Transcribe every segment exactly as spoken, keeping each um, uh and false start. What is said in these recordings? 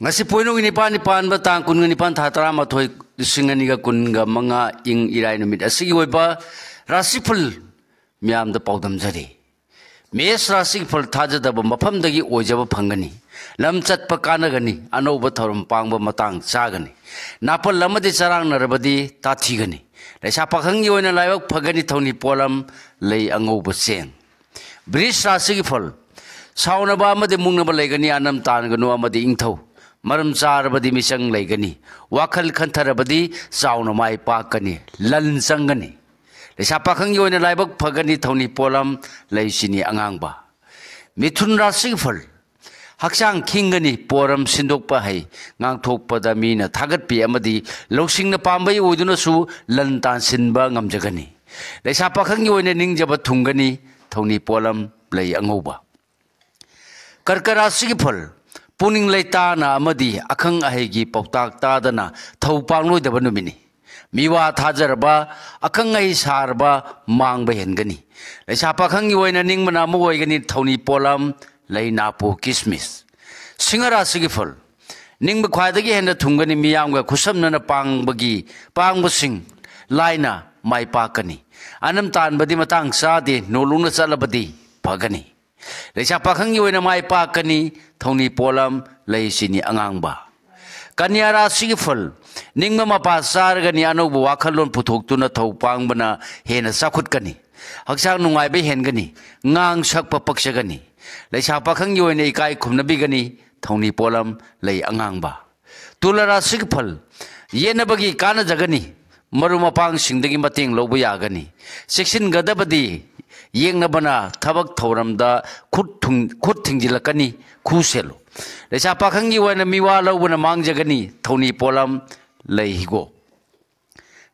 ꯉꯁꯤ ꯄꯣꯏꯅꯨꯒꯤ ꯅꯤꯄꯥꯜ ꯅꯤꯄꯥꯟꯕ ꯇꯥꯡ ꯀꯨꯟꯒ ꯅꯤꯄꯥꯟ ꯊꯥ ꯇꯔꯥꯃꯥꯊꯣꯏ ꯂꯤꯁꯤꯡ ꯑꯅꯤꯒ ꯀꯨꯟꯒ ꯃꯉꯥ ꯏꯪ ꯏꯔꯥꯏ ꯅꯨꯃꯤꯠ ꯑꯁꯤꯒꯤ ꯑꯣꯏꯕ ꯔꯥꯁꯤꯐꯜ ꯃꯤꯌꯥꯝꯗ ꯄꯥꯎꯗꯝꯖꯔꯤ꯫ ꯃꯦꯁ ꯔꯥꯁꯤꯒꯤ ꯐꯜ ꯊꯥꯖꯗꯕ ꯃꯐꯝꯗꯒꯤ ꯑꯣꯏꯖꯕ ꯐꯪꯒꯅꯤ꯫ ꯂꯝ ꯆꯠꯄ ꯀꯥꯟꯅꯒꯅꯤ꯫ ꯑꯅꯧꯕ ꯊꯧꯔꯝ ꯄꯥꯡꯕ ꯃꯇꯥꯡ ꯆꯥꯒꯅꯤ꯫ ꯅꯥꯄꯜ ꯑꯃꯗꯤ ꯆꯔꯥꯡꯅꯔꯕꯗꯤ ꯇꯥꯊꯤꯒꯅꯤ꯫ ꯂꯩꯁꯥ ꯄꯥꯈꯪꯒꯤ ꯑꯣꯏꯅ ꯂꯥꯏꯕꯛ ꯐꯒꯅꯤ꯫ ꯊꯧꯅꯤ ꯄꯣꯠꯂꯝ ꯂꯩ ꯑꯉꯧꯕ ꯆꯦꯡ꯫ ꯕ꯭ꯔꯤꯖ ꯔꯥꯁꯤꯒꯤ ꯐꯜ: ꯁꯥꯎꯅꯕ ꯑꯃꯗꯤ ꯃꯨꯛꯅꯕ ꯂꯩꯒꯅꯤ꯫ ꯑꯅꯝ ꯇꯥꯟꯒꯅꯨ ꯑꯃꯗꯤ ꯏꯪꯊꯧ꯫ ꯃꯔꯝ ꯆꯥꯔꯕꯗꯤ ꯃꯤꯆꯪ ꯂꯩꯒꯅꯤ꯫ ꯋꯥꯈꯜ ꯈꯟꯊꯔꯕꯗꯤ ꯆꯥꯎꯅ ꯃꯥꯏ ꯄꯥꯛꯀꯅꯤ꯫ ꯂꯟ ꯆꯪꯒꯅꯤ꯫ ꯂꯩꯁꯥ ꯄꯥꯈꯪꯒꯤ ꯑꯣꯏꯅ ꯂꯥꯏꯕꯛ ꯐꯒꯅꯤ꯫ ꯊꯧꯅꯤ ꯄꯣꯠꯂꯝ ꯂꯩ ꯆꯤꯅꯤ ꯑꯉꯥꯡꯕ꯫ ꯃꯤꯊꯨꯟ ꯔꯥꯁꯤꯒꯤ ꯐꯜ: ꯍꯛꯆꯥꯡ ꯈꯤꯡꯒꯅꯤ꯫ ꯄꯣꯔꯝ ꯁꯤꯟꯗꯣꯛꯄ ꯍꯩ꯫ ꯉꯥꯡꯊꯣꯛꯄꯗ ꯃꯤꯅ ꯊꯥꯒꯠꯄꯤ ꯑꯃꯗꯤ ꯂꯧꯁꯤꯡꯅ ꯄꯥꯝꯕꯩ ꯑꯣꯏꯗꯨꯅꯁꯨ ꯂꯟ ꯇꯥꯟꯁꯤꯟꯕ ꯉꯝꯖꯒꯅꯤ꯫ ꯂꯩꯁꯥ ꯄꯥꯈꯪꯒꯤ ꯑꯣꯏꯅ ꯅꯤꯡꯖꯕ ꯊꯨꯡꯒꯅꯤ꯫ ꯊꯧꯅꯤ ꯄꯣꯠꯂꯝ ꯂꯩ ꯑꯉꯧꯕ꯫ ꯀꯔꯀ ꯔꯥꯁꯤꯒꯤ ꯐꯜ: ꯄꯨꯛꯅꯤꯡ ꯂꯩꯇꯥꯅ ꯑꯃꯗꯤ ꯑꯈꯪ ꯑꯍꯩꯒꯤ ꯄꯥꯎꯇꯥꯛ ꯇꯥꯗꯅ ꯊꯧ ꯄꯥꯡꯂꯣꯏꯗꯕ ꯅꯨꯃꯤꯠꯅꯤ꯫ ꯃꯤꯋꯥ ꯊꯥꯖꯔꯕ, ꯑꯈꯪ ꯑꯍꯩ ꯁꯥꯔꯕ ꯃꯥꯡꯕ ꯍꯦꯟꯒꯅꯤ꯫ ꯂꯩꯁꯥ ꯄꯥꯈꯪꯒꯤ ꯑꯣꯏꯅ ꯅꯤꯡꯕꯅ ꯑꯃ ꯑꯣꯏꯒꯅꯤ꯫ ꯊꯧꯅꯤ ꯄꯣꯠꯂꯝ ꯂꯩ ꯅꯥꯄꯨ ꯀꯤꯁꯃꯤꯁ꯫ ꯁꯤꯡꯍ ꯔꯥꯁꯤꯒꯤ ꯐꯜ: ꯅꯤꯡꯕ ꯈ꯭ꯋꯥꯏꯗꯒꯤ ꯍꯦꯟꯅ ꯊꯨꯡꯒꯅꯤ꯫ ꯃꯤꯌꯥꯝꯒ ꯈꯨꯠꯁꯝꯅꯅ ꯄꯥꯡꯕꯒꯤ ꯄꯥꯡꯕꯁꯤꯡ ꯂꯥꯏꯅ ꯃꯥꯏ ꯄꯥꯛꯀꯅꯤ꯫ ꯑꯅꯝ ꯇꯥꯟꯕꯗꯤ ꯃꯇꯥꯡ ꯆꯥꯗꯦ꯫ ꯅꯣꯂꯨꯛꯅ ꯆꯠꯂꯕꯗꯤ ꯐꯒꯅꯤ꯫ ꯂꯩꯁꯥ ꯄꯥꯈꯪꯒꯤ ꯑꯣꯏꯅ ꯃꯥꯏ ꯄꯥꯛꯀꯅꯤ꯫ ꯊꯧꯅꯤ ꯄꯣꯠꯂꯝ ꯂꯩ ꯆꯤꯅꯤ ꯑꯉꯥꯡꯕ꯫ ꯀꯟꯌꯥ ꯔꯥꯁꯤꯒꯤ ꯐꯜ: ꯅꯤꯡꯕ ꯃꯄꯥ ꯆꯥꯔꯒꯅꯤ꯫ ꯑꯅꯧꯕ ꯋꯥꯈꯜꯂꯣꯟ ꯄꯨꯊꯣꯛꯇꯨꯅ ꯊꯧ ꯄꯥꯡꯕꯅ ꯍꯦꯟꯅ ꯆꯥꯎꯈꯠꯀꯅꯤ꯫ ꯍꯛꯆꯥꯡ ꯅꯨꯡꯉꯥꯏꯕ ꯍꯦꯟꯒꯅꯤ꯫ ꯉꯥꯡ ꯁꯛꯄ ꯄꯛꯆꯒꯅꯤ꯫ ꯂꯩꯁꯥ ꯄꯥꯈꯪꯒꯤ ꯑꯣꯏꯅ ꯏꯀꯥꯏ ꯈꯨꯝꯅꯕꯤꯒꯅꯤ꯫ ꯊꯧꯅꯤ ꯄꯣꯠꯂꯝ ꯂꯩ ꯑꯉꯥꯡꯕ꯫ ꯇꯨꯂꯥ ꯔꯥꯁꯤꯒꯤ ꯐꯜ: ꯌꯦꯠꯅꯕꯒꯤ ꯀꯥꯟꯅꯖꯒꯅꯤ꯫ ꯃꯔꯨꯞ ꯃꯄꯥꯡꯁꯤꯡꯗꯒꯤ ꯃꯇꯦꯡ ꯂꯧꯕ ꯌꯥꯒꯅꯤ꯫ ꯆꯦꯛꯁꯤꯟꯒꯗꯕꯗꯤ ꯌꯦꯛꯅꯕꯅ ꯊꯕꯛ ꯊꯧꯔꯝꯗ ꯈꯨꯠ ꯊꯨꯡ-, ꯈꯨꯠ ꯊꯤꯡꯖꯤꯜꯂꯛꯀꯅꯤ꯫ ꯈꯨ ꯁꯦꯜꯂꯨ꯫ ꯂꯩꯁꯥ ꯄꯥꯈꯪꯒꯤ ꯑꯣꯏꯅ ꯃꯤꯋꯥ ꯂꯧꯕꯅ ꯃꯥꯡꯖꯒꯅꯤ꯫ ꯊꯧꯅꯤ ꯄꯣꯠꯂꯝ ꯂꯩ ꯍꯤꯒꯣꯛ꯫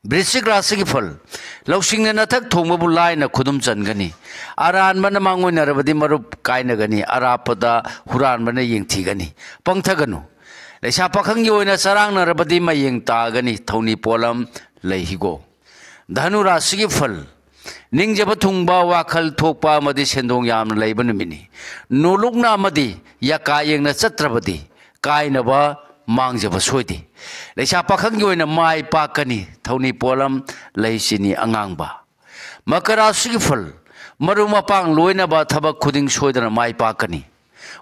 ꯕ꯭ꯔꯤꯁꯤꯛ ꯔꯥꯁꯤꯒꯤ ꯐꯜ: ꯂꯧꯁꯤꯡꯅ ꯅꯊꯛ ꯊꯣꯡꯕꯕꯨ ꯂꯥꯏꯅ ꯈꯨꯗꯨꯝ ꯆꯟꯒꯅꯤ꯫ ꯑꯔꯥꯟꯕꯅ ꯃꯥꯡꯑꯣꯏꯅꯔꯕꯗꯤ ꯃꯔꯨꯞ ꯀꯥꯏꯅꯒꯅꯤ꯫ ꯑꯔꯥꯞꯄꯗ ꯍꯨꯔꯥꯟꯕꯅ ꯌꯦꯡꯊꯤꯒꯅꯤ꯫ ꯄꯪꯊꯒꯅꯨ꯫ ꯂꯩꯁꯥ ꯄꯥꯈꯪꯒꯤ ꯑꯣꯏꯅ ꯆꯔꯥꯡꯅꯔꯕꯗꯤ ꯃꯌꯦꯡ ꯇꯥꯒꯅꯤ꯫ ꯊꯧꯅꯤ ꯄꯣꯠꯂꯝ ꯂꯩ ꯍꯤꯒꯣꯛ꯫ ꯙꯅꯨ ꯔꯥꯁꯤꯒꯤ ꯐꯜ: ꯅꯤꯡꯖꯕ ꯊꯨꯡꯕ, ꯋꯥꯈꯜ ꯊꯣꯛꯄ ꯑꯃꯗꯤ ꯁꯦꯟꯗꯣꯡ ꯌꯥꯝꯅ ꯂꯩꯕ ꯅꯨꯃꯤꯠꯅꯤ꯫ ꯅꯣꯂꯨꯛꯅ ꯑꯃꯗꯤ ꯌꯥꯀꯥ ꯌꯦꯡꯅ ꯆꯠꯇ꯭ꯔꯕꯗꯤ ꯀꯥꯏꯅꯕ ꯃꯥꯡꯖꯕ ꯁꯣꯏꯗꯦ꯫ ꯂꯩꯁꯥ ꯄꯥꯈꯪꯒꯤ ꯑꯣꯏꯅ ꯃꯥꯏ ꯄꯥꯛꯀꯅꯤ꯫ ꯊꯧꯅꯤ ꯄꯣꯠꯂꯝ ꯂꯩ ꯆꯤꯅꯤ ꯑꯉꯥꯡꯕ꯫ ꯃꯀꯔ ꯔꯥꯁꯤꯒꯤ ꯐꯜ, ꯃꯔꯨꯞ ꯃꯄꯥꯡ ꯂꯣꯏꯅꯕ ꯊꯕꯛ ꯈꯨꯗꯤꯡ ꯁꯣꯏꯗꯅ ꯃꯥꯏ ꯄꯥꯛꯀꯅꯤ꯫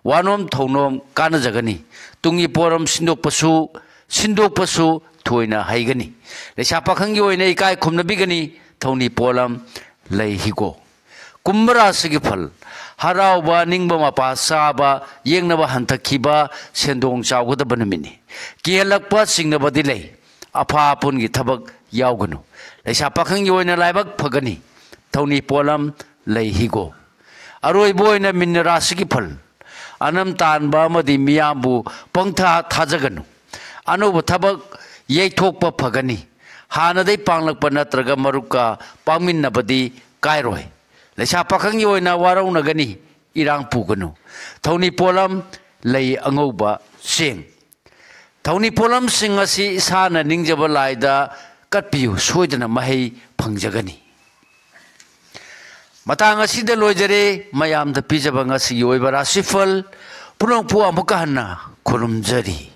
ꯋꯥꯅꯣꯝ ꯊꯧꯅꯣꯝ ꯀꯥꯟꯅꯖꯒꯅꯤ꯫ ꯇꯨꯡꯒꯤ ꯄꯣꯠꯂꯝ ꯁꯤꯟꯗꯣꯛꯄꯁꯨ, ꯁꯤꯟꯗꯣꯛꯄꯁꯨ ꯊꯣꯏꯅ ꯍꯩꯒꯅꯤ꯫ ꯂꯩꯁꯥ ꯄꯥꯈꯪꯒꯤ ꯑꯣꯏꯅ ꯏꯀꯥꯏ ꯈꯨꯝꯅꯕꯤꯒꯅꯤ꯫ ꯊꯧꯅꯤ ꯄꯣꯠꯂꯝ ꯂꯩ ꯍꯤꯒꯣꯛ꯫ ꯀꯨꯝꯚ ꯔꯥꯁꯤꯒꯤ ꯐꯜ, ꯍꯔꯥꯎꯕ, ꯅꯤꯡꯕ ꯃꯄꯥ ꯆꯥꯕ, ꯌꯦꯡꯅꯕ ꯍꯟꯊꯈꯤꯕ, ꯁꯦꯟꯗꯣꯡ ꯆꯥꯎꯒꯗꯕ ꯅꯨꯃꯤꯠꯅꯤ꯫ ꯀꯤꯍꯜꯂꯛꯄ ꯆꯤꯡꯅꯕꯗꯤ ꯂꯩ꯫ ꯑꯐꯥ ꯑꯄꯨꯟꯒꯤ ꯊꯕꯛ ꯌꯥꯎꯒꯅꯨ꯫ ꯂꯩꯁꯥ ꯄꯥꯈꯪꯒꯤ ꯑꯣꯏꯅ ꯂꯥꯏꯕꯛ ꯐꯒꯅꯤ꯫ ꯊꯧꯅꯤ ꯄꯣꯠꯂꯝ ꯂꯩ ꯍꯤꯒꯣꯛ꯫ ꯑꯔꯣꯏꯕ ꯑꯣꯏꯅ ꯃꯤꯟꯅ ꯔꯥꯁꯤꯒꯤ ꯐꯜ, ꯑꯅꯝ ꯇꯥꯟꯕ ꯑꯃꯗꯤ ꯃꯤꯌꯥꯝꯕꯨ ꯄꯪꯊꯥ ꯊꯥꯖꯒꯅꯨ꯫ ꯑꯅꯧꯕ ꯊꯕꯛ ꯌꯩꯊꯣꯛꯄ ꯐꯒꯅꯤ꯫ ꯍꯥꯟꯅꯗꯩ ꯄꯥꯡꯂꯛꯄ ꯅꯠꯇ꯭ꯔꯒ ꯃꯔꯨꯞꯀ ꯄꯥꯡꯃꯤꯟꯅꯕꯗꯤ ꯀꯥꯏꯔꯣꯏ꯫ ꯂꯩꯁꯥ ꯄꯥꯈꯪꯒꯤ ꯑꯣꯏꯅ ꯋꯥꯔꯧꯅꯒꯅꯤ꯫ ꯏꯔꯥꯡ ꯄꯨꯒꯅꯨ꯫ ꯊꯧꯅꯤ ꯄꯣꯠꯂꯝ ꯂꯩ ꯑꯉꯧꯕ ꯆꯦꯡ꯫ ꯊꯧꯅꯤ ꯄꯣꯠꯂꯝꯁꯤꯡ ꯑꯁꯤ ꯏꯁꯥꯅ ꯅꯤꯡꯖꯕ ꯂꯥꯏꯗ ꯀꯠꯄꯤꯌꯨ, ꯁꯣꯏꯗꯅ ꯃꯍꯩ ꯐꯪꯖꯒꯅꯤ꯫ ꯃꯇꯥꯡ ꯑꯁꯤꯗ ꯂꯣꯏꯖꯔꯦ ꯃꯌꯥꯝꯗ ꯄꯤꯖꯕ ꯉꯁꯤꯒꯤ ꯑꯣꯏꯕ ꯔꯥꯁꯤꯐꯜ꯫ ꯄꯨꯝꯅꯃꯛꯄꯨ ꯑꯃꯨꯛꯀ ꯍꯟꯅ ꯈꯨꯔꯨꯝꯖꯔꯤ꯫